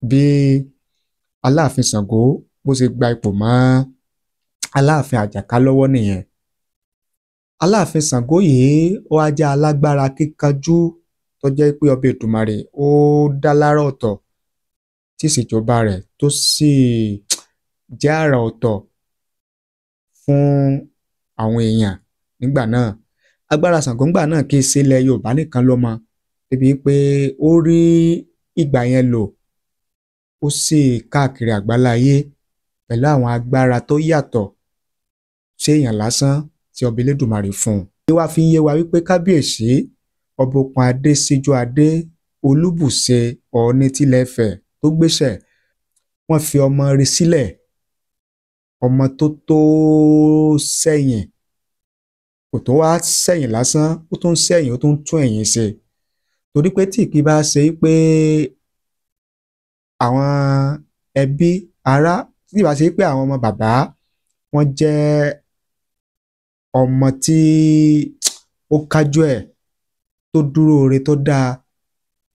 Bí Aláàfin Ṣàngó bó ṣe gba ipò mọ́ Aláàfin Àjàká lọ́wọ́ nìyẹn. Aláàfin Ṣàngó yìí ó wá jẹ́ alágbára kíkanjú tó jẹ́ pé ọba Èdùmàrè ó dá lára ọ̀tọ̀ tí ìṣèjọba rẹ̀ tó sì jẹ́ àrà ọ̀tọ̀ fún àwọn èèyàn nígbà náà. Agbára Ṣàngó ńgbà náà kì í ṣe ilẹ̀ Yorùbá nìkan ló mọ, débi pé ó rí ìgbà yẹn lò, ó sì káàkiri àgbáláyé pẹ̀lú àwọn agbára tó yàtọ̀ sí èèyàn lásán tí ọba Elédùmarè fún un. Ní wá fi ń yé wa wípé kábíyèsí ọba Okùnadé Síjúadé Olúbùṣe Ọọ̀ni tilẹ̀ Ifẹ̀ tó gbéṣẹ̀, wọ́n fi ọmọ rẹ̀ sílẹ̀, ọmọ tó tó sẹ́yìn, kò tó wá sẹ́yìn lásán, ó tún sẹ́yìn, ó tún tún ẹ̀yìn ṣe. Torí pé tí kì í bá ṣe pé àwọn ẹbí ará, tí kì í bá ṣe pé àwọn ọmọ bàbá wọ́n jẹ́ ọmọ tí ó kájú ẹ̀, tó dúró re tó dáa,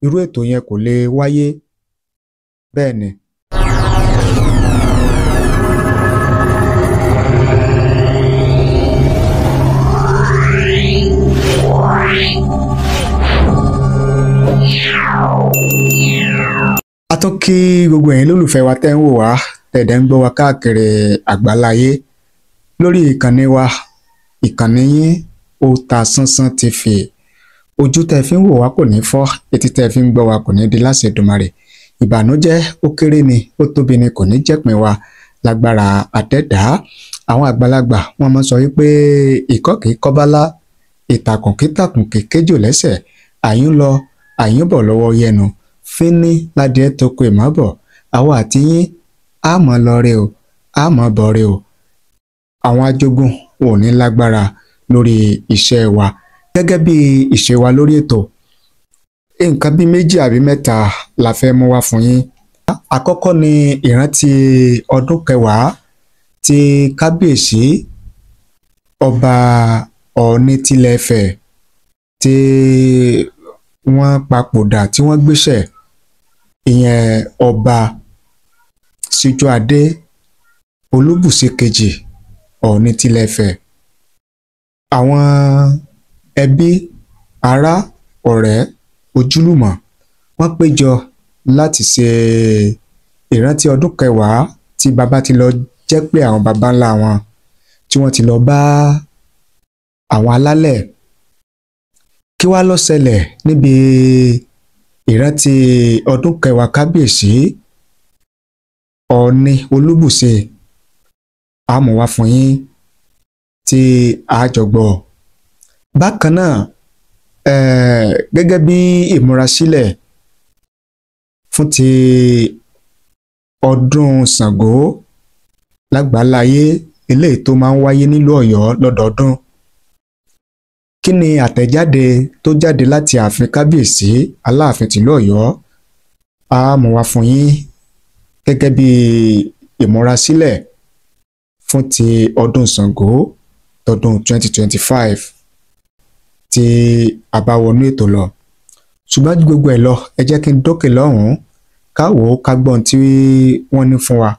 irú ètò yẹn kò lè wáyé. Bẹ́ẹ̀ ni. A tún kí gbogbo ẹ̀yin lólùfẹ́ wa tẹ́ ń wò wá, tẹ̀dẹ̀ ń gbọ́ wa káàkiri àgbáláyé lórí ìkànnì wa, ìkànnì yín Otasansan TV. Ojú tẹ́ fi ń wò wá kò ní fọ́, etí tẹ́ fi ń gbọ́ wa kò ní di láṣẹ Èdùmàrè. Ìbànújẹ́ ó kéré ni ó tóbi ni kò ní jẹ́pin wa lágbára àdẹ́dàá. Àwọn àgbàlagbà wọ́n máa ń sọ wípé ìkọ́ kìí kọ́bálá, ìtàkùn kìtàkùn kìí kéjò lẹ́sẹ̀, àyún lọ àyún bọ̀ lọ́wọ́ yẹnu, fínní ládìẹ tó kó ìmọ̀ bọ̀. Àwa àti yín á mọ̀ lọ re o, á mọ̀ bọ̀ re o. Àwọn ajogun ò ní lágbára lórí iṣẹ́ wa. Gẹ́gẹ́ bí ìṣe wa lórí ètò, nǹkan bí méjì àbí mẹ́ta la fẹ́ mú wá fún yín. Àkọ́kọ́ ni ìrántí ọdún kẹwàá tí kábíyèsí ọba Ọọ̀ni tilẹ̀ Ifẹ̀ tí wọ́n papòdà, tí wọ́n gbéṣẹ̀, ìyẹn ọba Síjúadé Olúbùṣe kejì Ọọ̀ni tilẹ̀ Ifẹ̀. Àwọn ẹbí, ará, ọ̀rẹ́, ojúlùmọ̀ wọ́n péjọ láti ṣe ìrántí ọdún kẹwàá tí bàbá ti lọ jẹ́ pé àwọn baba ńlá wọn tí wọ́n ti lọ bá àwọn alálẹ̀. Kí wá ló ṣẹlẹ̀ níbi ìrántí ọdún kẹwàá kábíyèsí Ọọ̀ni Olúbùṣe? A mú wá fún yín tí a jọ gbọ́. Bákan náà, gẹ́gẹ́ bí ìmúrasílẹ̀ fún ti ọdún Ṣàngó lágbàláyé eléyìí tó máa ń wáyé nílùú Ọ̀yọ́ lọ́dọọdún, kí ni àtẹ̀jáde tó jáde láti ààfin kábíyèsí Aláàfin tìlú Ọ̀yọ́? A mú wá fún yín gẹ́gẹ́ bí ìmúrasílẹ̀ fún ti ọdún Ṣàngó tọdún 2025 tí a bá wọnú ètò lọ. Ṣùgbọ́n ju gbogbo ẹ̀ lọ, ẹ jẹ́ kí n dókè lọ́hùn-ún ká wò ó, ká gbọ́n tí wọ́n ní fún wa.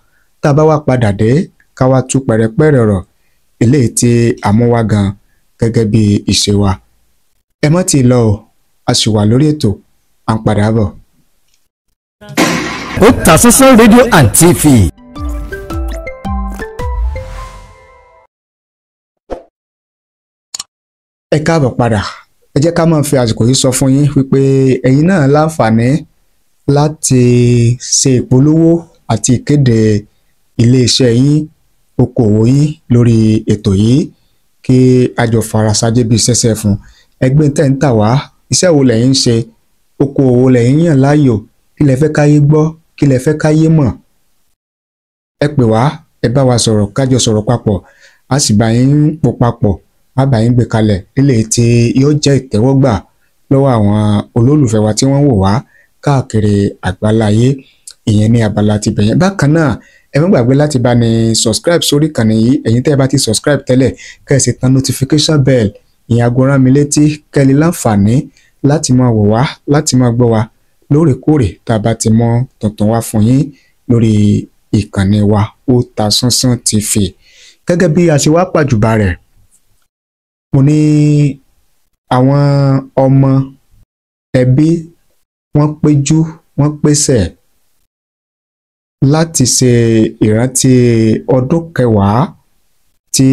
Tá a bá wá padà dé, ká wá tú pẹ̀rẹ̀pẹ̀rẹ̀ ọ̀rọ̀ eléyìí tí a mú wá gan gẹ́gẹ́ bí ìṣe wa. Ẹ má tí ì lọ o, a sì wà lórí ètò, à ń padà bọ̀. Otasansan Radio and TV. Ẹ káàbọ̀ padà. Ẹ jẹ́ ká máa fi àsìkò yìí sọ fún yín wípé ẹ̀yin náà láǹfààní láti ṣe ìpolówó àti ìkéde iléeṣẹ́ yín, okòwò yín lórí ètò yìí kí a jọ farasajé bíi ṣẹ́ṣẹ́ fún. Ẹgbẹ́ tẹ́ ń tà wá, iṣẹ́ wo lẹ̀yin ń ṣe, okòwò lẹ̀yin yàn láàyò, kí lẹ fẹ́ káyé gbọ́, kí lẹ fẹ́ káyé mọ̀. Ẹ pè wá, ẹ bá wa sọ̀rọ̀, ká jọ sọ̀rọ̀ papọ̀, a sì bá yín pò papọ̀, a bá yín gbé kalẹ̀ lílé tí yóò jẹ́ ìtẹ́wọ́gbà lọ́wọ́ àwọn olólùfẹ́ wa tí wọ́n ń wò wá káàkiri àgbáláyé. Ìyẹn ní abala ti bẹ̀yẹn. Bákan náà, ẹ má gbàgbé láti bá ní subscribe sórí ìkànnì yìí. Ẹ̀yin tẹ́ ẹ bá ti subscribe tẹ́lẹ̀, kẹ́ ẹ sì tan notification bell, ìyẹn aago rán mi létí, kẹ́ ẹ lè láǹfààní láti máa wò wá, láti máa gbọ́ wa Lóòrèkóòrè tá a bá ti mọ́ tuntun wá fún yín lórí ìkànnì wa Otasansan TV. Gẹ́gẹ́ bí a ṣe wá pàjùbà rẹ̀, mo ní àwọn ọmọ ẹbí wọ́n péjú wọ́n pèsè láti ṣe ìrántí ọdún kẹwàá tí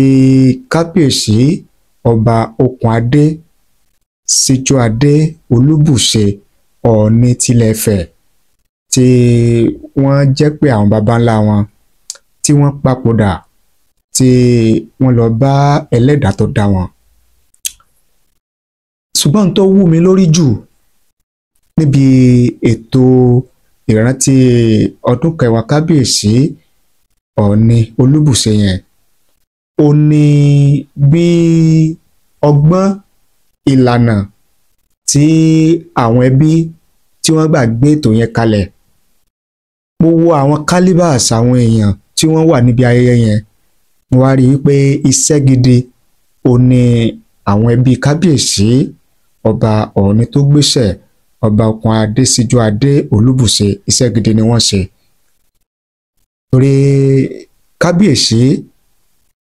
kábíyèsí ọba Okùnadé Síjúadé Olúbùṣe Ọọ̀ni tilẹ̀ Ifẹ̀, tí wọ́n jẹ́ pé àwọn baba ńlá wọn tí wọ́n papòdà, tí wọ́n lọ bá ẹlẹ́dàá tó dá wọn. Ṣùgbọ́n tó wú mi lórí jù níbi ètò ìrántí ọdún kẹwàá kábíyèsí Ọọ̀ni Olúbùṣe yẹn, ó ní bí ọgbọ́n ìlànà tí àwọn ẹbí tí wọ́n gbà gbé ètò yẹn kalẹ̀. Mo wo àwọn calibers àwọn èèyàn tí wọ́n wà níbi ayẹyẹ yẹn, mo wá rí i pé iṣẹ́ gidi ó ní àwọn ẹbí kábíyèsí ọba Ọọ̀ni tó gbéṣẹ̀, ọba Okùnadé Síjúadé Olúbùṣe, iṣẹ́ gidi ni wọ́n ṣe. Torí kábíyèsí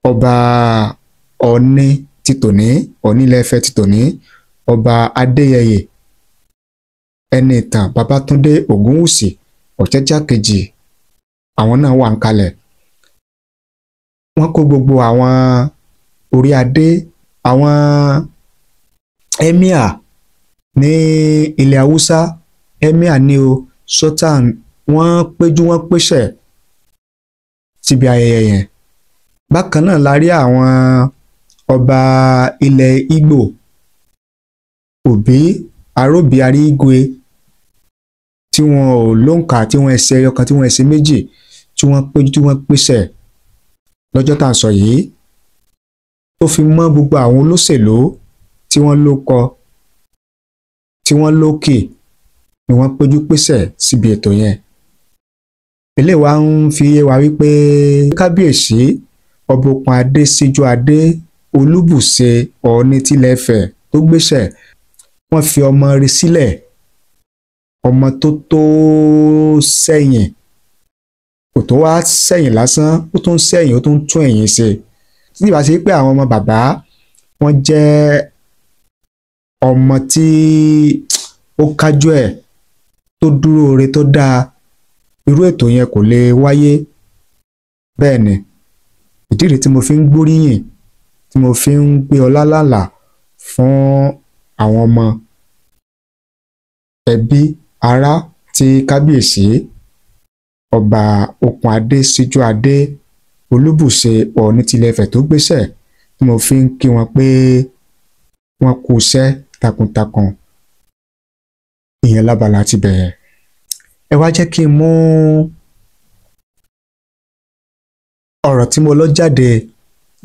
ọba Ọọ̀ni ti tòní, Ọọ̀ni ilẹ̀ Ifẹ̀ ti tòní, ọba Adéyẹyè Ẹniìtàn Babátúndé Ògúnwùsì Ọ̀jẹ́jà kejì, àwọn náà wà ń kalẹ̀. Wọ́n kó gbogbo àwọn orí adé, àwọn emir ní ilẹ̀ Haúsá, emir ní o, sultan, wọ́n péjú wọ́n pèsè síbi ayẹyẹ yẹn. Bákan náà la rí àwọn ọba ilẹ̀ Ìgbò, Òbí Aróbi Arígwe, tí wọn ò lóǹkà, tí wọ́n ẹsẹ̀ ẹyọkan, tí wọ́n ẹsẹ̀ méjì, tí wọ́n péjú tí wọ́n pèsè lọ́jọ́ tá à ń sọ yìí, tó fi mọ́ gbogbo àwọn olóṣèlú tí wọ́n lókọ, tí wọ́n lókè, ni wọ́n péjú pèsè síbi ètò yẹn. Eléyìí wá ń fi yé wa wípé kábíyèsí ọba Okùnadé Síjúadé Olúbùṣe Ọọ̀ni tilẹ̀ Ifẹ̀ tó gbéṣẹ̀, wọ́n fi ọmọ rẹ̀ sílẹ̀, ọmọ tó tó sẹ́yìn, kò tó wá sẹ́yìn lásán, ó tún sẹ́yìn, ó tún tún ẹ̀yìn ṣe. Tí ìbá ṣe pé àwọn ọmọ bàbá wọ́n jẹ́ ọmọ tí ó kájú ẹ̀, tó dúró re, tó dáa, irú ètò yẹn kò lè wáyé. Bẹ́ẹ̀ ni ìdí rèé tí mo fi ń gbóríyìn, tí mo fi ń gbé ọlá lálà fún àwọn ọmọ ẹbí ará tí kábíyèsí ọba Okùnadé Síjúadé Olúbùṣe Ọọ̀ni tilẹ̀ Ifẹ̀ tó gbéṣẹ̀, tí mo fi ń kí wọn pé wọ́n kú iṣẹ́ takuntakun. Ìyẹn lábala ti bẹ̀rẹ̀. Ẹ wá jẹ́ kí n mú ọ̀rọ̀ tí mo lọ jáde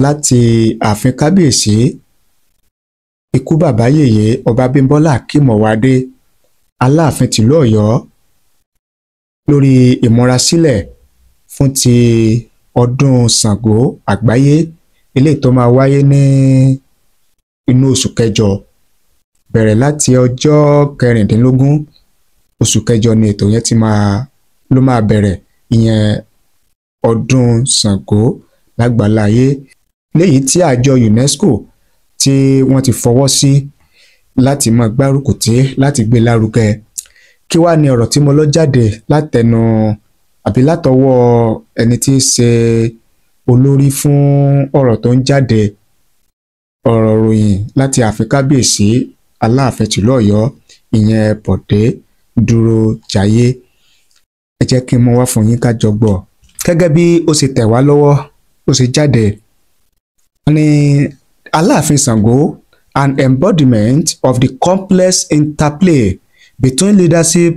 láti ààfin kábíyèsí ikú bàbá yèyé ọba Bímbọ́lá Akeem Ọwọ́adé, Aláàfin tìlú Ọ̀yọ́, lórí ìmúrasílẹ̀ fún ti ọdún Ṣàngó àgbáyé eléyìí tó máa wáyé ní inú oṣù kẹjọ, bẹ̀rẹ̀ láti ọjọ́ 16 oṣù kẹjọ ni ètò yẹn ti máa ló máa bẹ̀rẹ̀, ìyẹn ọdún Ṣàngó lágbàláyé, léyìí tí àjọ UNESCO tí wọ́n ti fọwọ́ sí láti máa gbárùkù tí láti gbé lárugẹ. Kí wá ní ọ̀rọ̀ tí mo lọ jáde látẹnu àbí látọwọ́ ẹni tí í ṣe olórí fún ọ̀rọ̀ tó ń jáde, ọ̀rọ̀ ròyìn láti ààfin kábíyèsí Aláàfin tìlú Ọ̀yọ́, ìyẹn Bọ̀dé Dúrójayé. Ẹ jẹ́ kí n mú wá fún yín ká jọ gbọ́. Gẹ́gẹ́ bí ó ṣe tẹ̀ wá lọ́wọ́, ó ṣe jáde, wọ́n ní Aláàfin Ṣàngó, an embodiment of the complex interplay between leadership,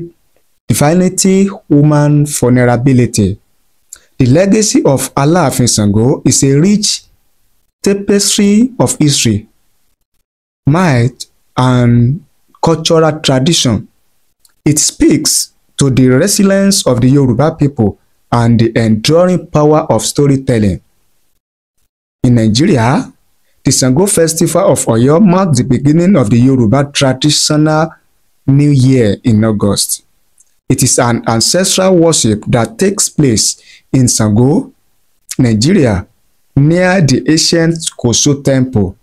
divinity, human vulnerability. The legacy of Aláàfin Ṣàngó is a rich tapestry of history, might, and cultural tradition. It speaks to the resilience of the Yoruba people and the enduring power of storytelling. In Nigeria, the Ṣàngó Festival of Oyo marks the beginning of the Yoruba traditional New Year in August. It is an ancestral worship that takes place in Sango, Nigeria, near the ancient Koso Temple.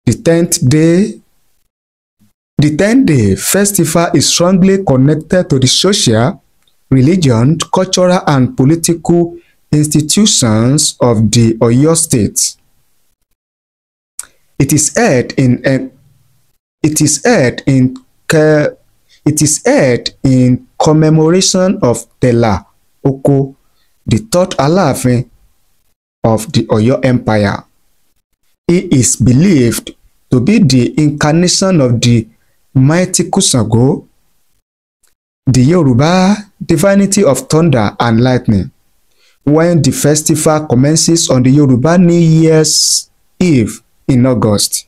The 10-day festival is strongly connected to the social, religion, cultural, and political institutions of the Oyo State. It is held in commemoration of Tela Oko, the third Alaafin of the Oyo Empire. He is believed to be the incarnation of the mighty Sango, the Yoruba divinity of thunder and lightning. When the festival commences on the Yoruba New Year's Eve in August,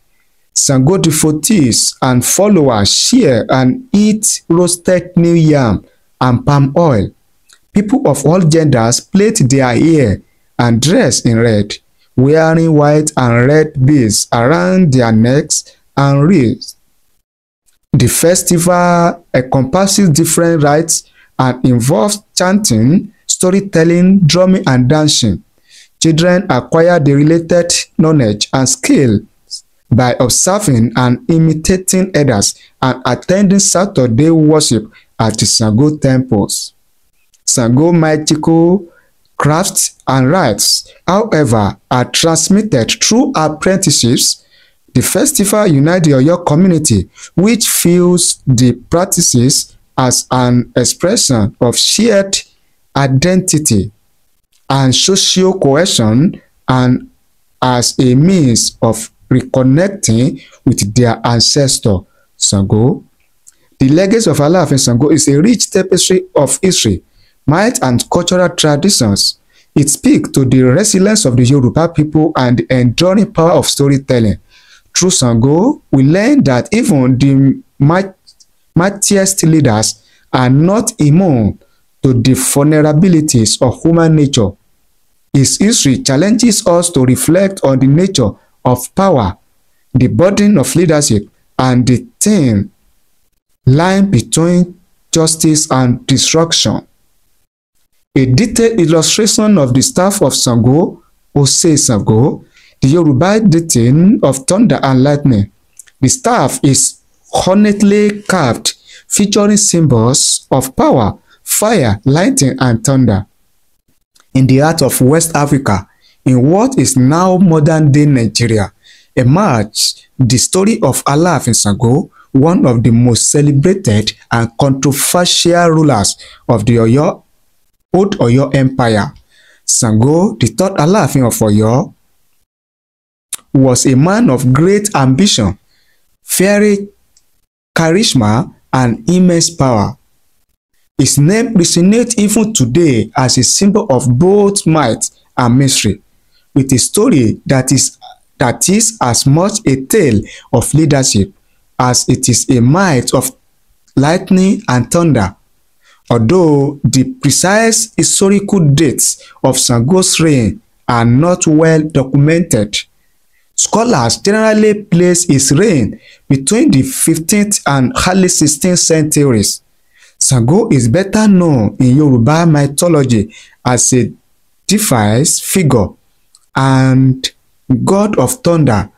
Sango devotees and followers share and eat roasted new yam and palm oil. People of all genders plait their hair and dress in red, wearing white and red beads around their necks and wrists. The festival encompasses different rites and involves chanting, storytelling, drumming, and dancing. Children acquire the related knowledge and skill by observing and imitating elders and attending Saturday worship at the Sango temples. Sango mythical crafts and rites, however, are transmitted through apprenticeships. The festival unites the Oyo community, which feels the practices as an expression of shared identity and social cohesion and as a means of reconnecting with their ancestor, Sango. The legacy of Alaafin Sango is a rich tapestry of history, might, and cultural traditions. It speaks to the resilience of the Yoruba people and the enduring power of storytelling. Through Sango, we learn that even the mightiest leaders are not immune to the vulnerabilities of human nature. His history challenges us to reflect on the nature of power, the burden of leadership, and the thin line between justice and destruction. A detailed illustration of the staff of Sango, Ose Sango, the Yoruba deity of thunder and lightning. The staff is ornately carved, featuring symbols of power, fire, lightning, and thunder. In the heart of West Africa, in what is now modern-day Nigeria, emerged the story of Alaafin Sango, one of the most celebrated and controversial rulers of the Old Oyo Empire. Sango, the third Alaafin of Oyo, was a man of great ambition, fiery charisma, and immense power. His name resonates even today as a symbol of both might and mystery, with a story that is as much a tale of leadership as it is a might of lightning and thunder. Although the precise historical dates of Sango's reign are not well documented, scholars generally place his reign between the 15th and early 16th centuries. Sango is better known in Yoruba mythology as a device figure and god of thunder,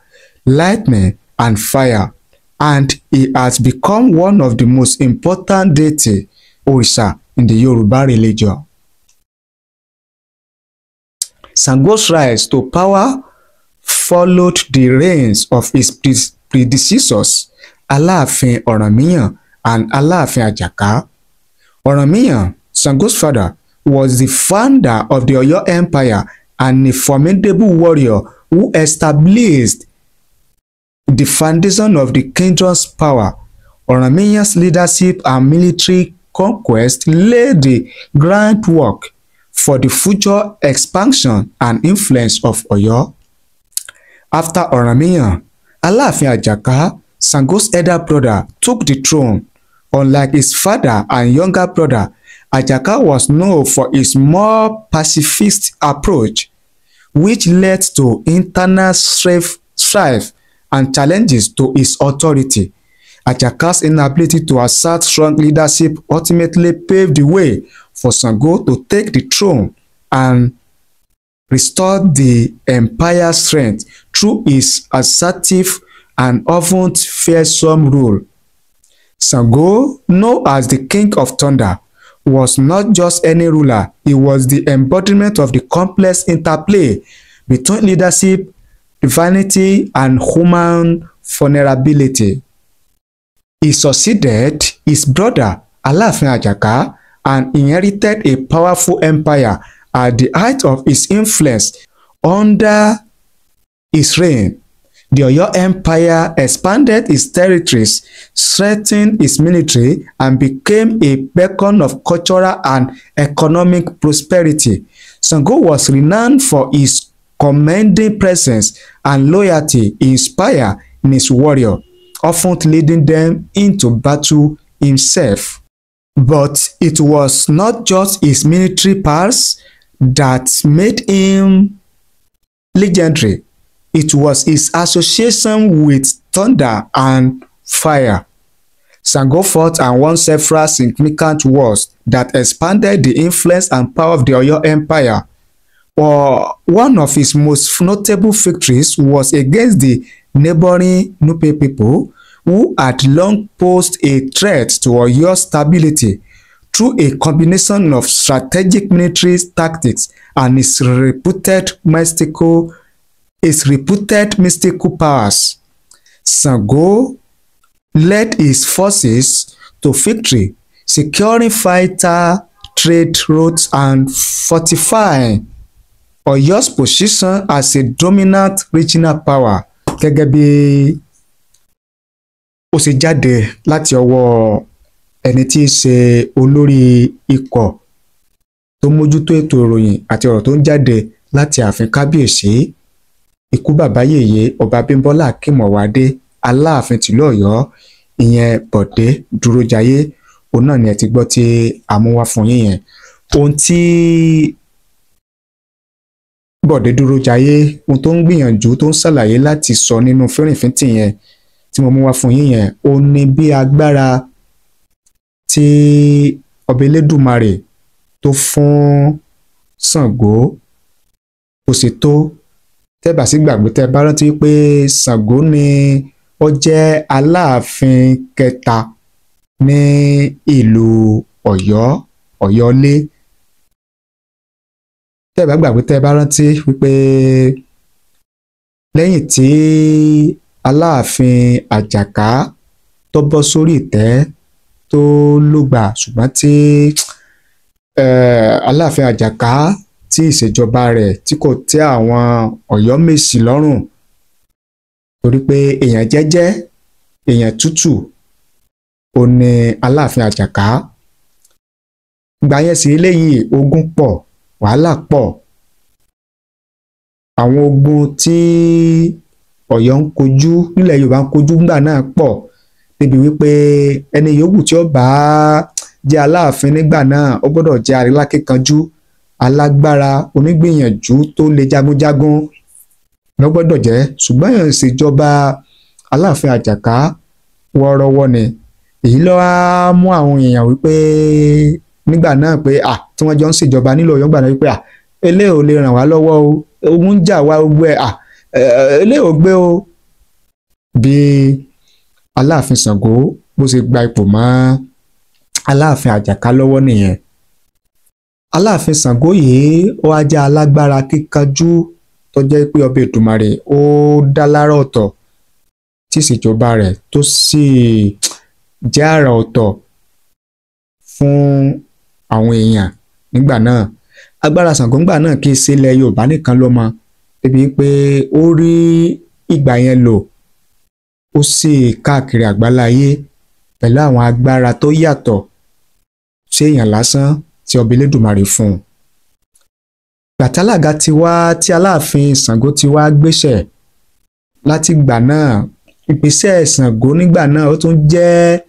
lightning, and fire, and he has become one of the most important deity Orisha in the Yoruba religion. Sango's rise to power followed the reigns of his predecessors, Alaafin Ọ̀rànmíyàn and Alaafin Ajaka. Ọ̀rànmíyàn, Sango's father, was the founder of the Oyo Empire and a formidable warrior who established the foundation of the kingdom's power. Ọ̀rànmíyàn's leadership and military conquest laid the groundwork for the future expansion and influence of Oyo. After Ọ̀rànmíyàn, Aláàfin Àjàká, Sango's elder brother, took the throne. Unlike his father and younger brother, Ajaka was known for his more pacifist approach, which led to internal strife and challenges to his authority. Ajaka's inability to assert strong leadership ultimately paved the way for Sango to take the throne and restore the empire's strength through his assertive and often fearsome rule. Sango, known as the King of Thunder, was not just any ruler. He was the embodiment of the complex interplay between leadership, divinity, and human vulnerability. He succeeded his brother Alaafin Ajaka and inherited a powerful empire at the height of his influence. Under his reign, the Oyo Empire expanded its territories, strengthened its military, and became a beacon of cultural and economic prosperity. Sango was renowned for his commanding presence and loyalty he inspired in his warrior, often leading them into battle himself. But it was not just his military powers that made him legendary. It was his association with thunder and fire. Sango fought and won several significant wars that expanded the influence and power of the Oyo Empire. One of his most notable victories was against the neighboring Nupe people, who had long posed a threat to Oyo's stability. Through a combination of strategic military tactics and his reputed mystical powers, Sango led his forces to victory, securing vital trade routes and fortifying Oyo's position as a dominant regional power. Gẹ́gẹ́ bí ó ṣe jáde láti ọwọ́ ẹni tí í ṣe olórí ikọ̀ tó mójútó ètò ìròyìn àti ọ̀rọ̀ tó ń jáde láti ààfin kábíyèsí ikú bàbá yèyé ọba Abímbọ́lá Akeem Ọwọ́adé Aláàfin tìlú Ọ̀yọ́, ìyẹn Bọ̀dé Dúrójayé, òun náà ni ẹ ti gbọ́ tí a mú wá fún yín yẹn. Ohun tí Bọ̀dé Dúrójayé, ohun tó ń gbìyànjú tó ń ṣàlàyé láti sọ nínú fínrìnfíntì yẹn tí mo mú wá fún yín yẹn, ó ní bí agbára tí ọba Elédùmarè tó fún Ṣàngó kò sì tó. Tẹ́ bá sì gbàgbé, tẹ́ bá rántí pé Ṣàngó ni ó jẹ́ Aláàfin kẹta ní ìlú Ọ̀yọ́, Ọ̀yọ́lé. Tẹ́ bá gbàgbé, tẹ́ bá rántí wípé lẹ́yìn tí Aláàfin Àjàká tó bọ́ sórí ìtẹ́ tó lògbà, ṣùgbọ́n tí Aláàfin Àjàká tí ìṣèjọba rẹ̀ tí kò tẹ́ àwọn Ọ̀yọ́mèsì lọ́rùn, torí pé èèyàn jẹ́jẹ́, èèyàn tútù ó ní Aláàfin Àjàká. Ìgbà yẹn sì eléyìí ogun pọ̀, wàhálà pọ̀. Àwọn ogun tí Ọ̀yọ́ ń kojú nílẹ̀ Yorùbá ń kojú nígbà náà pọ̀, débi wípé ẹni yòówù tí ó bá jẹ́ Aláàfin nígbà náà ó gbọ́dọ̀ jẹ́ alákíkanjú, alágbára, onígbìyànjú tó lè jagunjagun ló gbọ́dọ̀ jẹ́. Ṣùgbọ́n ìṣèjọba Aláàfin Àjàká wọ́ọ́rọ́wọ́ ni. Èyí ló wá mú àwọn èèyàn wípé nígbà náà pé à tí wọ́n jọ ń ṣèjọba nílò Ọ̀yọ́ nígbà náà wípé à eléyìí ò lè ràn wá lọ́wọ́ o, ogun ń jà wá gbogbo ẹ̀, à eléyìí ò gbé o. Bí Aláàfin Ṣàngó bó ṣe gba ipò mọ́ Aláàfin Àjàká lọ́wọ́ nìyẹn. Aláàfin Ṣàngó yìí ó wá jẹ́ alágbára kíkanjú tó jẹ́ pé ọba Èdùmàrè ó dá lára ọ̀tọ̀ tí ìṣèjọba rẹ̀ tó sì jẹ́ àrà ọ̀tọ̀ fún àwọn èèyàn nígbà náà. Agbára Ṣàngó nígbà náà kì í ṣe ilẹ̀ Yorùbá nìkan ló mọ, débi pé ó rí ìgbà yẹn lò, ó sì káàkiri àgbáláyé pẹ̀lú àwọn agbára tó yàtọ̀ sí èèyàn lásán tí ọba Elédùmarè fún un. Gbàtálàgà ti wá tí Aláàfin Ṣàngó ti wá gbéṣẹ̀ láti ìgbà náà, ìgbésẹ̀ Ṣàngó nígbà náà ó tún jẹ́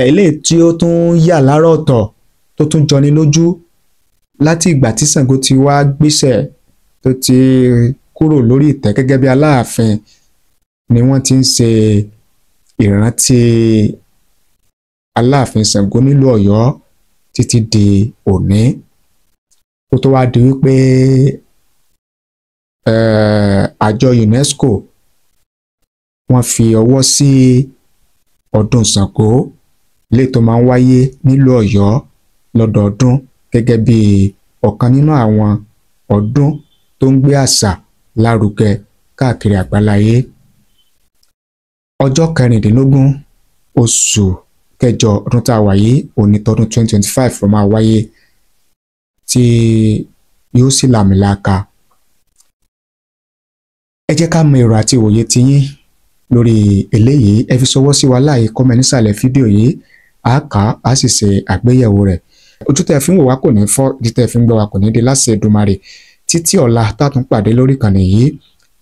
eléyìí tí ó tún yà lára ọ̀tọ̀ tó tún jọni lójú. Láti ìgbà tí Ṣàngó ti wá gbéṣẹ̀ tó ti kúrò lórí ìtẹ́ gẹ́gẹ́ bí Aláàfin ni wọ́n ti ń ṣe ìrántí Aláàfin Ṣàngó nílùú Ọ̀yọ́ títí di òní, kó tó wá di wípé àjọ UNESCO wọ́n fi ọwọ́ sí ọdún Ṣàngó lè tó máa ń wáyé nílùú Ọ̀yọ́ lọ́dọọdún gẹ́gẹ́ bí ọ̀kan nínú àwọn ọdún tó ń gbé àṣà lárugẹ káàkiri àgbáláyé. Ọjọ́ 16 oṣù kẹjọ ọdún tá a wà yìí, òní tọdún 2025 ló máa wáyé, tí yóò sì làmìlaka. Ẹ jẹ́ ká mọ èrò àti ìwòye tiyín lórí eléyìí. Ẹ fi ṣọwọ́ sí wa láàyè kọ́mẹ nísàlẹ̀ fídíò yìí, a kà á sì ṣe àgbéyẹ̀wò rẹ̀. Ojú tẹ́ fi ń wò wá kò ní fọ́, ojú tẹ́ fi ń gbọ́ wá kò ní di láṣẹ Èdùmàrè. Títí ọ̀la tá tún pàdé lórí ìkànnì yìí,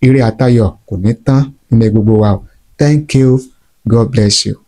ire àtayọ̀ kò ní tán nílé gbogbo wa o. Thank you. God bless you.